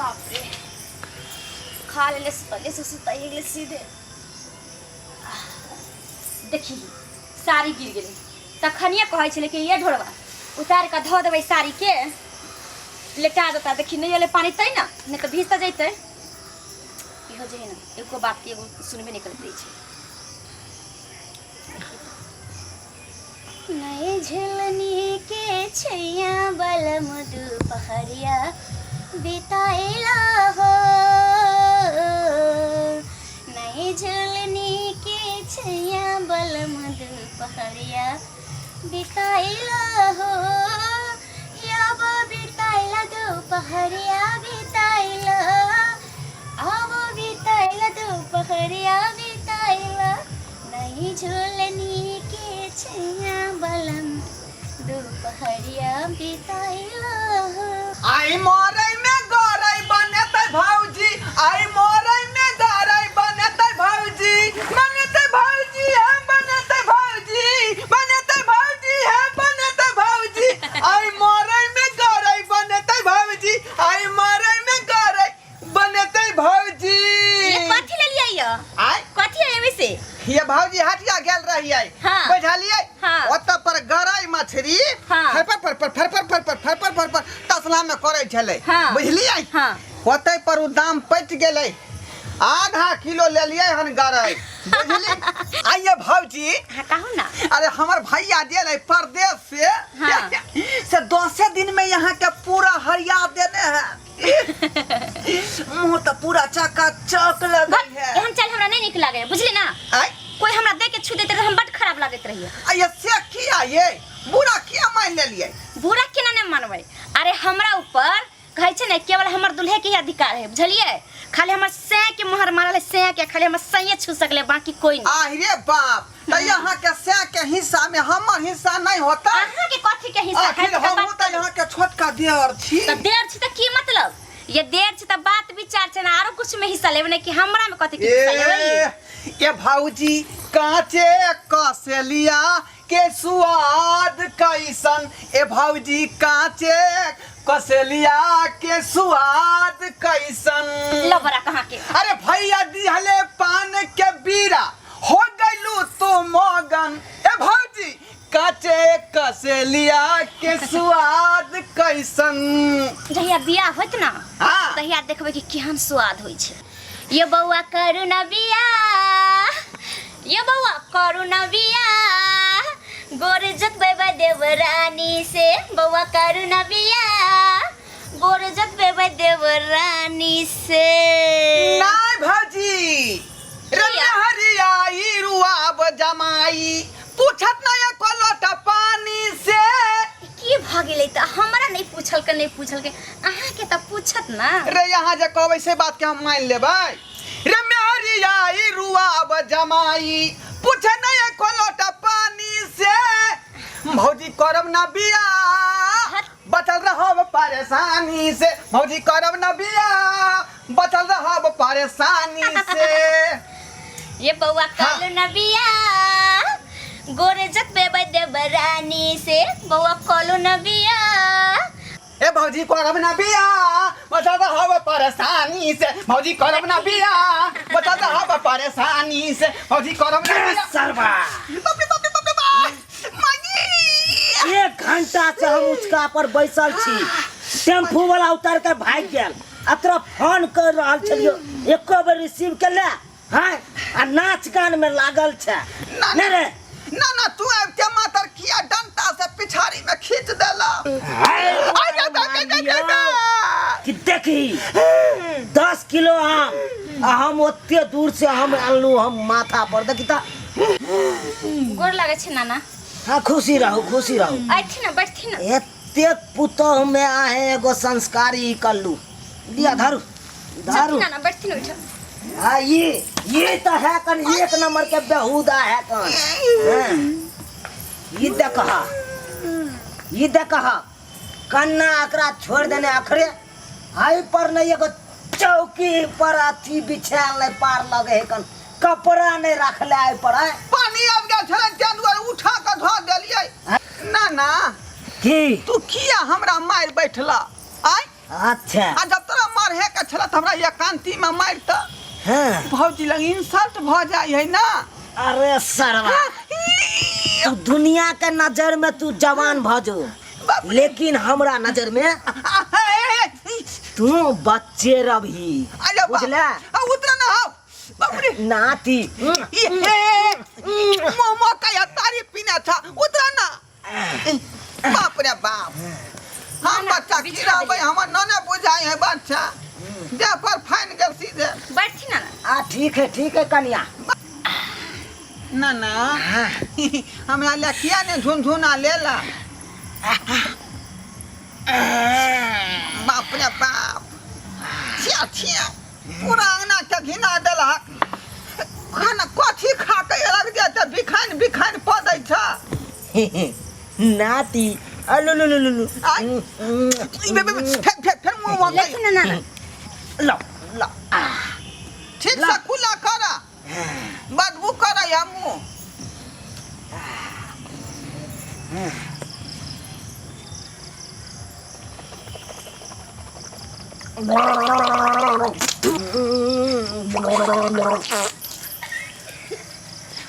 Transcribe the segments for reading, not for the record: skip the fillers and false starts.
बाप रे, खा लेले सुतले से सुताइए गेलै सीधे। देखी, साड़ी गिर गेलै। तखनिए कहै छलै कि ये ढोरबा उतार कऽ धऽ देबै, साड़ीके लेटा देता। देखी, नहि एलै पानि तै ने, नहि तऽ भीज तऽ जैतै। इहो जे है ने, एको बातके एगो सुनबे नहि करैत रहै छै। नहीं झुलनी के छैया बलम दुपहरिया बिताइला हो, नहीं झुलनी के छैया बलम दुपहरिया बिताइला हो, याब बिताइला दुपहरिया बिताइला, अब बिताइला दुपहरिया बिताइला, नहीं झुलनी के छैया बलम दुपहरिया बिताइला हो। आई मरै में गरै बनेतै भौजी, आई मरै में गरै बनेतै भौजी, बनेतै भौजी हम, बनेतै भौजी, बनेतै भौजी हम, बनेतै भौजी, आई मरै में गरै बनेतै भौजी, आई मरै में गरै बनेतै भौजी। ये कथी लेलियै यौ? आय? कथी है एमे से? ये भौजी, हटिया गेल रहियै। हाँ। बुझलियै? हाँ। ओतऽ पर गरई मछली हाँ। फरफर फरफर फरफर फरफर फरफर फरफर तसला में करै छलै। हाँ। बुझलियै? हाँ। ओतै पर उ दाम पटि गेलै, आधा किलो लेलियै हन गरई, बुझली? आइए भौजी। हाँ, कहू ना। अरे, हमर भैया गेल है परदेश से। हाँ। से 10 दिन में यहाँ के पूरा हरिया देने है, मुंह तो पूरा चका चक लगे है। एहन चाल हमरा नहीं नीक लागे, बुझली ना? आय? कोई हमरा देख के छू देते रहे, हम बड खराब लागैत रहिए। आ ये से किया, ये बुरा किया मान लेलिए? बुरा केना नहि मानबै? अरे, हमरा ऊपर कहै छै ने, केवल हमर दुल्हे के ही अधिकार है, बुझलियै? खाली हमर सैं के मोहर मारल है, सैं के, खाली हमर सैंये छू सकले, बाकी कोई नहीं। आहिरे बाप, त यहाँ के से के हिस्सा में हमर हिस्सा नहीं होता? अहाँ के कथी के हिस्सा? आखिर हम त यहाँ के छोटका देवर छी। त देर छी त की मतलब? ये देर छी त बात विचार छै ने, आरो कुछ में हिस्सा लेबै ने कि हमरा में कथी के हिस्सा लेबै? ए ए भौजी, काचे कसेलिया के स्वाद कैसन? ए भौजी, काचे कसेलिया के स्वाद कैसन? लबरा कहाँ के। अरे, भैया दिहले पान के बीरा, हो गइलू तू मगन। ए भौजी, काचे कसेलिया के स्वाद कैसन? जहिया बियाह होत ना, हाँ। तहिया देखबै कि केहन स्वाद होइ छै। ये बौआ, करू ना बियाह, ये बौआ, करू ना बियाह, गोर जतबै देवरानी से। बौआ, करू ना बियाह, गोर जतबै देवरानी से। नहीं भौजी रे। किया? हरियाई रुआब जमाई पूछत ना एको लोटा पानी से। की भऽ गेलै तऽ हमरा नहि पूछलकै, नहि पूछलकै, अहाँके तऽ पूछत ना। रे, यहाँ जे कहबै से बात के हम मान लेबै? रे मेहरियाई रुआब जमाई पूछे नहीं एको लोटा पानी से। भौजी, करब ना बियाह, बचल रहब परेशानी से। भौजी, करब ना बियाह, बचल रहब परेशानी से। ये बौआ, हाँ। कलू न बियाह, गोरे जतबे देवरानी से। बौआ, कलू न बियाह। ए भौजी, करब ना बियाह, बचल रहब परेशानी से। भौजी, करब ना बियाह, बचल रहब परेशानी से। भौजी, करब ना बियाह। सरबा। बाप रे बाप रे बाप रे बाप, माई! एक घंटा से हम उचका पर बैसल छी, टेम्पू वाला उतर के भागि गेल। आ तोरा फोन कर रहल छलियो, एको बेर रिसीव के ले? हाँ, आ नाच गान में लागल छै? ना। नहीं रे। ना ना, तू आबि के मातर किया डंटा से पिछाड़ी में खींच देला? हाय, आय, आय, आय, आय, आय, आय। कि देखी, 10 किलो आम आ हम ओते दूर से हम अनलू हम माथा पर, देखी त। गोर लागै छै नाना। हाँ, खुशी रहू, खुशी रहू। अथी ना, बैठथी ना। एतेक पुतोह में आहे एगो संस्कारी कल्लू दिया, धरू धरू। चलथी नाना, बैठथी ना ओहिठाम। हाँ, ये तो है कन एक नंबर के बेहुदा है कन। हाँ। ये देखा, ये देखा, कन्ना एकरा छोड़ देने अखरे हाई पर नहीं एगो चौकी पर अथी बिछायल नहीं पार लगे है कन, कपड़ा नहीं रखले आई पर आय। पानी आबि गेल छलै तें दुआरे उठा कऽ धऽ देलियै ना ना। की? तू किया हमरा मारि बैठला आय? अच्छा। आ जब तोरा मारहे के के छला त हमरा एकांती में मारि त हाँ भौजी लग इंसल्ट भऽ जाइ है ना। अरे सरवा, तू दुनिया के नजर में तू जवान भ जो, लेकिन हमरा नजर में तू बच्चे रही, बुझला? उतना ना हो बाप रे। नाती मोमो का या तारी पीना था, उतना ना। बाप रे बाप, हम बच्चा की रहबै, हमर नने बुझाइ है बच्चा देह पर फाइन गेल सीधे। बैठथि ना। आ ठीक है, ठीक है कनिया। ना ना, हमरा ले किया ने झुनझुना लेला। बाप रे बाप, छिया छिया पूरा अंगना के घिना देलक। खाना कथी खा के अलग दे त बिखान बिखान पऽ दै छ। नाती अलु लु लु लु लु। आय। ई बे बे बे, फेर फेर फेर मुँह मकै। लेथिन ना नाना। लो लो, ठीक से खुला कर, बदबू कर या मुँह।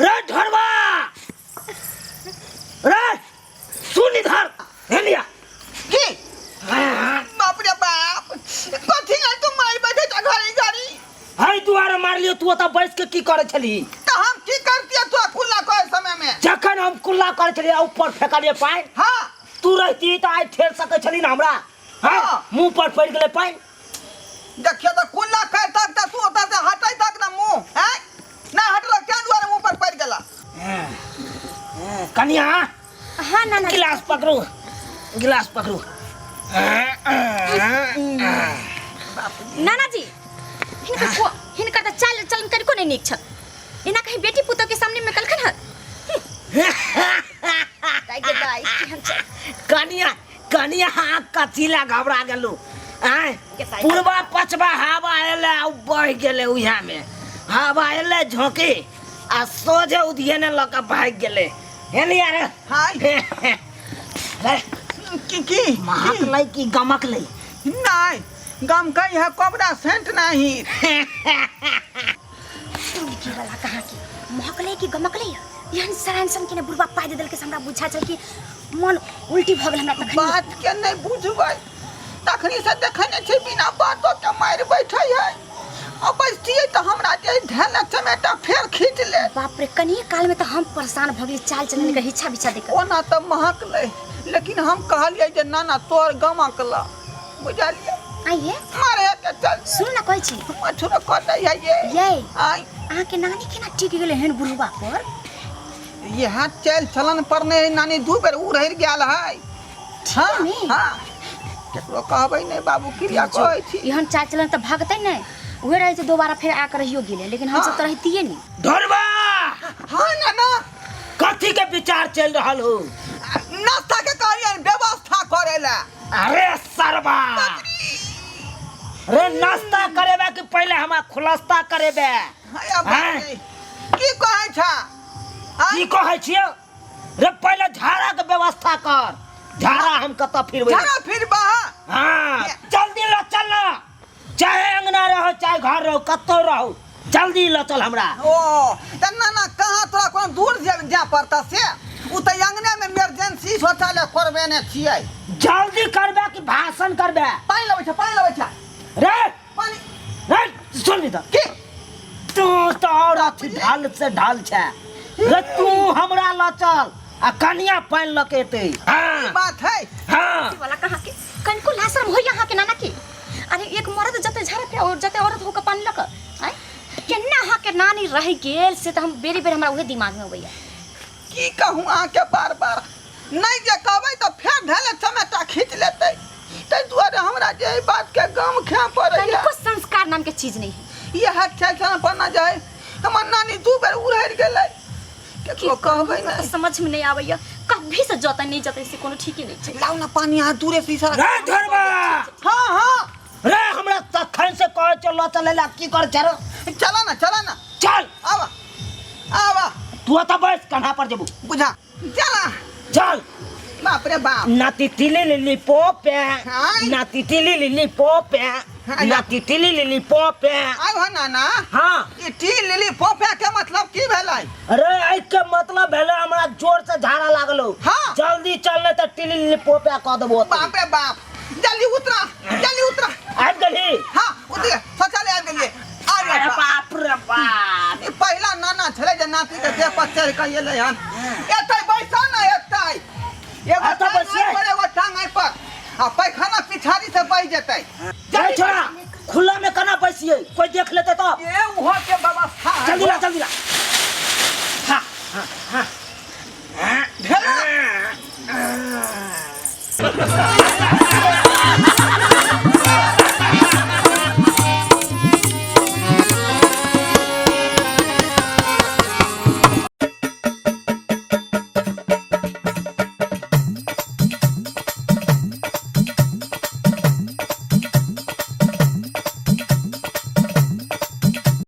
रे ढोरबा रे, सुन इधर हेलिया। की बाप रे बाप, कथी है तू मार बैठे छ घरी घरी? हई दुआरे मारलियो, तू ओतऽ बैस के की करै छली? त हम की करतियै तू कुल्ला करे समय में? जखन हम कुल्ला करै छलियै ऊपर फेकलियै पानि। हाँ। तू रहती तऽ आइ ठेल सकै छली ने हमरा? हाँ? हाँ। मुँह पर पड़ि गेलै पानि। देखियो तऽ कुल्ला कर तक तऽ तू ओतऽ से हटै तक ना मुँह, हैं? ना हटलो क्या दुआरे मुँह पर पड़ि गेला? कनिया। हाँ नाना। गिलास पकड़ू, गिलास पकड़ू। नाना जी, हिनकर को हिनकर तऽ चाल चलन कनिको नहि नीक छल। एना कहीं बेटी पुतोह के सामने में कलखन हत? दाइ गे दाइ, केहन छै? कनिया कनिया, अहाँ कथी लए घबरा गेलू? आँय, पूर्वा पछबा हवा एलै आ बहि गेलै। उएह मे हवा एलै झोंकी आ सोझे उधियने लऽ कऽ भागि गेलै। हेलिया रे। हाय। रे। की की महकलै कि गमकलै? नहीं, गमकै है कोबरा सेंट नहीं। की वाला कहाँ की महकलै कि गमकलै? एहन सरान सन के ने बुढ़बा पाइ दे देलकै से हमरा बुझा छल कि मन उल्टी भऽ गेल हमरा तखन। बात के नहीं बुझबै, तखनी से देखै नहि छै बिना बातो के मारि बैठै है। आ बैसतियै तऽ हमरा जे ढेला चमेटा फेर खींच ले। बाप रे, कनिए काल में तऽ हम परेशान भऽ गेली चाल चलन के हिच्छा बिच्छा देख। ओना तऽ महकलै, लेकिन हम कहलियै जे नाना तोहर गमकल, बुझलियै? आइए मारे के चल। सुन ना, कहै छी। मछुरो कटै है ये। ये आइ। अहाँके नानी केना टिक गेलै एहन बुढ़बा पर? इएह चल चलन पर नहि नानी दू बेर उड़ि गेल है। हाँ में? हाँ, केकरो कहबै नहि बाबू, क्रिया कहै छी। एहन चाल चलन तऽ भागतै नहि, उहे रहै छै दोबारा फेर आके रहियो गेलै, लेकिन हमसब तऽ रहितियै नहि। ढोरबा। हाँ नाना। कथी के विचार चल रहल हो? नाश्ता के कहलियै व्यवस्था करे ला। अरे सरबा रे, नाश्ता करेबे कि पहले हमरा खुलास्ता करेबे? हाय बाप रे, की कहै छा? की कहै छियै रे? पहले झाड़ा के व्यवस्था कर। झाड़ा हम कतऽ फिरबै? झाड़ा फिरबा? हाँ, जल्दी ल चल ना, चाहे अंगना रहो चाहे घर रहो, कतौ रहो, जल्दी ल चल हमरा। ओ त नाना कहाँ तोरा कोनो दूर जाय पड़ता से? उ त अंगने में इमरजेंसी शौचालय करबेने छियै। जल्दी करबे कि भाषण करबे? पानि लबै छै, पानि लबै छै। रे पानि रे, सुन त की तू तऽ और अथी ढाल से ढाल छै रे। तू हमरा ल चल आ कनिया पानि लऽ के एतै। हाँ बात है। हाँ वाला कहाँ के कनिको लाशरम होइया अहाँके नाना की? अरे एक मर्द जते झाड़ा पे और जते औरत होके पानि लऽ कऽ आँय, केना अहाँके नानी रहि गेल से तऽ हम बेरी बेर हमरा उहे दिमागमे अबैया। की कहूँ अहाँके, बार बार नहि जे कहबै तऽ फेर ढेले चमेटा खींच लेतै, ताहि दुआरे हमरा जे एहि बातके गम खाय पड़ैया। कनिको संस्कार नाम के चीज नहीं है। इएह छै पर जाय हमर नानी दू बेर उड़हरि गेलै, केकरो कहबै हमरा तऽ नहि। समझ में नहीं आबैया, कभी से जतै नहीं जतै से कोनो ठीके नहीं छै। लाउ ना पानी, अहाँ दूरे से इशारा। रे ढोरबा। हाँ हाँ। रे, हमरा तखन से कहै छौ लऽ चलै ला, की कर छौ? चला ना, चला ना। चल। आवा आवा। तू ओतऽ बैस, कन्हा पर जेबू। बुझा, चला। चल। बाप रे बाप। नाती तिली लिली पोपे। हाँ। नाती तिली लिली पोपे। हाँ, ना टिटली लिली पोपे। आइ हो नाना। हाँ। ई टी लिली पोपे के मतलब की भेलै? अरे एहि के मतलब भेलै हमरा जोर से झाड़ा लागलो। हाँ। जल्दी चल नहीं तऽ टिली लिली पोपे कऽ देबो ओतहि। बाप रे बाप, जल्दी उतरा, जल्दी उतरा। आबि गेलही? हाँ, उतरे, शौचालय आबि गेलियै। आबि अरे गेलियै। बाप रे बाप। ई पहिला नाना छलै जे नाती के देह पर चढ़ि कऽ एलै हन। एतै बैसऽ ने, एतै। एगो एतऽ टांग बैसियै? एहि पर, एगो टांग एहि पर, आ पैखाना पिछाड़ी से बहि जेतै। जय छोड़ा, खुला में केना बैसियै? कोई देख लेतै तऽ। ए